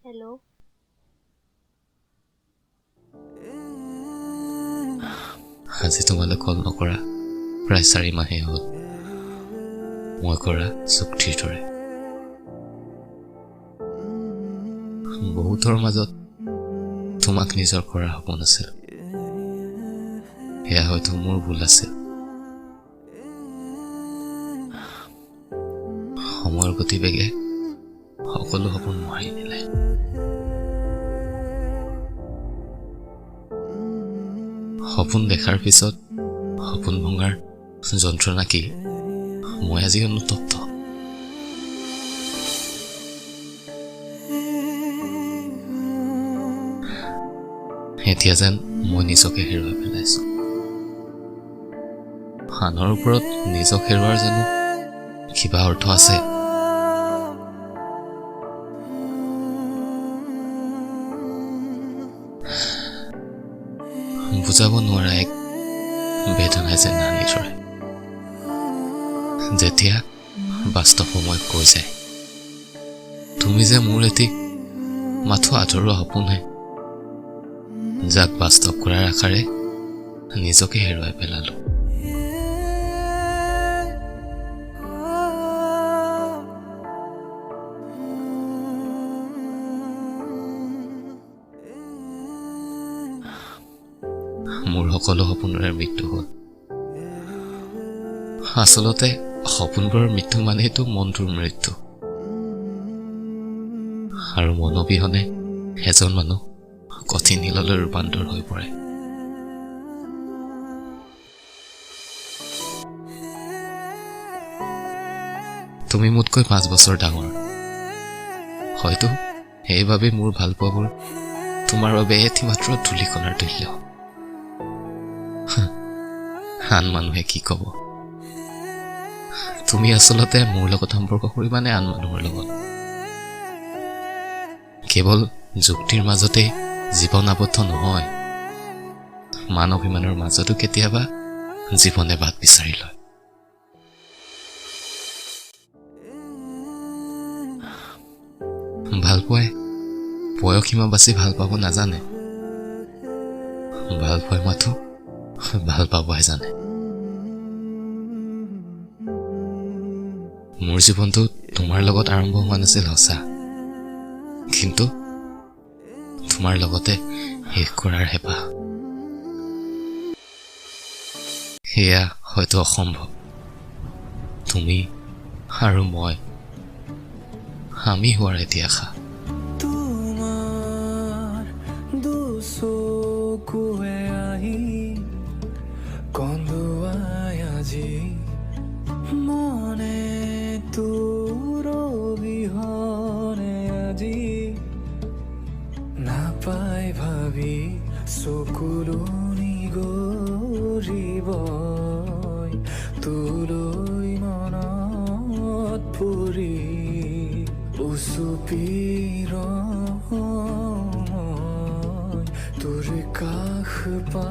Hello'. আজি তোমালৈ কল নকৰা প্ৰায় 4 মাহেই হ'ল। মই কৰা চুক্তিৰ দৰে বহুতৰ মাজত তোমাক নিজৰ কৰাৰ সপোন আছিল। সেয়া হয়তো মোৰ ভুল আছিল। সময়ৰ গতিবেগে সকলো সপোন মোহাৰি নিলে। সপোন দেখাৰ পিছত সপোন ভঙাৰ যন্ত্ৰণা কি, মই আজি অনুতপ্ত। এতিয়া যেন মই নিজকে হেৰুৱাই পেলাইছো। আনৰ ওপৰত নিজক হেৰুৱাৰ জানো কিবা অৰ্থ আছে? বুজাব নোৱাৰা এক বেদনাই যেন হানি ধৰে, যেতিয়া বাস্তৱ সময় কৈ যায়, তুমি যে মোৰ এটি মাথো আধৰুৱা সপোনহে, যাক বাস্তৱ কৰাৰ আশাৰে নিজকে হেৰুৱাই পেলালো। মোৰ সকলো সপোনৰে মৃত্যু হ'ল। আচলতে সপোনবোৰৰ মৃত্যু মানেইতো মনটোৰ মৃত্যু, আৰু মন অবিহনে এজন মানুহ কঠিন শিললৈ ৰূপান্তৰ হৈ পৰে। তুমি মোতকৈ 5 বছৰ ডাঙৰ। হয়তো সেইবাবেই মোৰ ভালপোৱাবোৰ তোমাৰ বাবে এটি মাত্ৰ ধূলিকণাৰ তুল্য। আন মানুহে কি ক'ব? তুমি আচলতে মোৰ লগত সম্পৰ্ক কৰিবানে আন মানুহৰ লগত? কেৱল যুক্তিৰ মাজতেই জীৱন আবদ্ধ নহয়। মান অভিমানৰ মাজতো কেতিয়াবা জীৱনে বাট বিচাৰি লয়। ভালপোৱাই বয়সসীমা বাছি ভাল পাব নাজানে। ভাল পোৱাই মাথো ভাল পাবহে জানে। মোৰ জীৱনটো তোমাৰ লগত আৰম্ভ হোৱা নাছিল সঁচা, কিন্তু তোমাৰ লগতে শেষ কৰাৰ হেঁপাহ, সেয়া হয়তো অসম্ভৱ। তুমি আৰু মই, আমি হোৱাৰ এটি আশা। তোমাৰ দুচকুৱে আহি কন্দুৱাই আজি মনে, তোৰ অবিহনে আজি নাপাই ভাবি চকুলো নিগৰিব, তোলৈ মনত পৰি উচুপি মই তোৰ কাষ পা